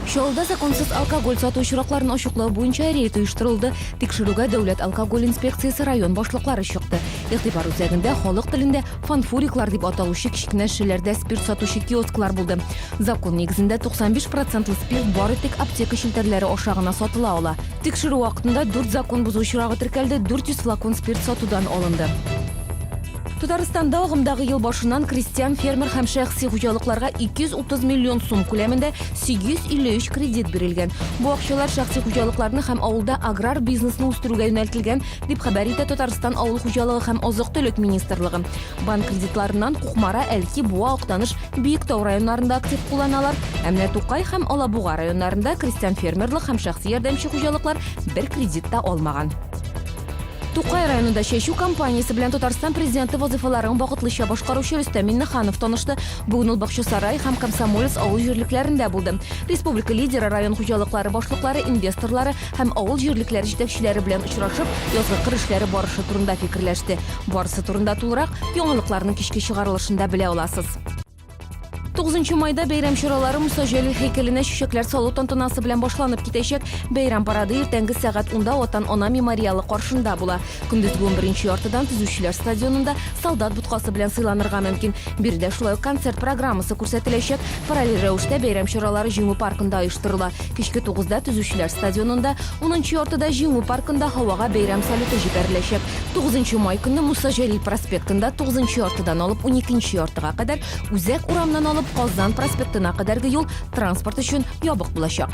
Чаллыда законсыз алкоголь сату очракларын ачыклау буенча рейд оештырылды. Тикшерүгә дәүләт алкоголь инспекциясе район башлыклары чыкты. Игътибар үзәгендә халык телендә фанфуриклар дип аталучы кечкенә шешәләрдә спирт сатучы киосклар булды. Закон нигезендә 95 процентлы спирт бары тик аптека челтәрләре аша гына сатыла ала. Тикшерү вакытында дүрт закон бозу очрагы теркәлде, 400 флакон спирт сатудан алынды. Татарстанда агымдагы ел башыннан крестьян, фермер һәм шәхси хуҗалыкларга 230 миллион сум күләмендә 853 кредит бирелгән. Бу акчалар шәхси хуҗалыкларны һәм авылда аграр бизнесны үстерүгә юнәлтелгән, дип хәбәр итә Татарстан Авыл хуҗалыгы һәм азык-төлек министрлыгы. Банк кредитларыннан Кукмара, Әлки, Буа, Актаныш, Биектау районнарында актив кулланалар. Ә менә Тукай һәм Алабуга районнарында крестьян-фермерлык һәм шәхси ярдәмче хуҗалыклар бер кредит та алмаган. Тукай районында чәчү кампаниясе белән Татарстан Президенты вазыйфаларын вакытлыча башкаручы Рөстәм Миңнеханов танышты. Бүген ул Бакчасарай һәм Комсомолец авыл җирлекләрендә булды. Республика лидеры район хуҗалыклары башлыклары, инвесторлары һәм авыл җирлекләре җитәкчеләре белән очрашып, язгы кыр эшләре барышы турында фикерләште. Барысы турында тулырак яңалыкларның кичке чыгарылышында белә аласыз. 9 майда бәйрәм чаралары Муса Җәлил һәйкәленә чәчәкләр салу тантанасы белән башланып китәчәк. Бәйрәм парады иртәнге сәгать 10-да Ватан Ана мемориалы каршында була. Көндезге 11 яртыдан Төзүчеләр стадионында солдат боткасы белән сыйланырга мөмкин. Биредә шулай ук концерт программасы күрсәтеләчәк. Параллель рәвештә бәйрәм чаралары Җиңү паркында оештырыла. Кичке 9-да Төзүчеләр стадионында, 10 яртыда Җиңү паркында һавага бәйрәм салюты җибәреләчәк. 9 май көнне Муса Җәлил проспектында 9 яртыдан алып 12 яртыга кадәр Үзәк урамнан алып Казан проспектына кадәрге юл транспорт өчен ябык булачак.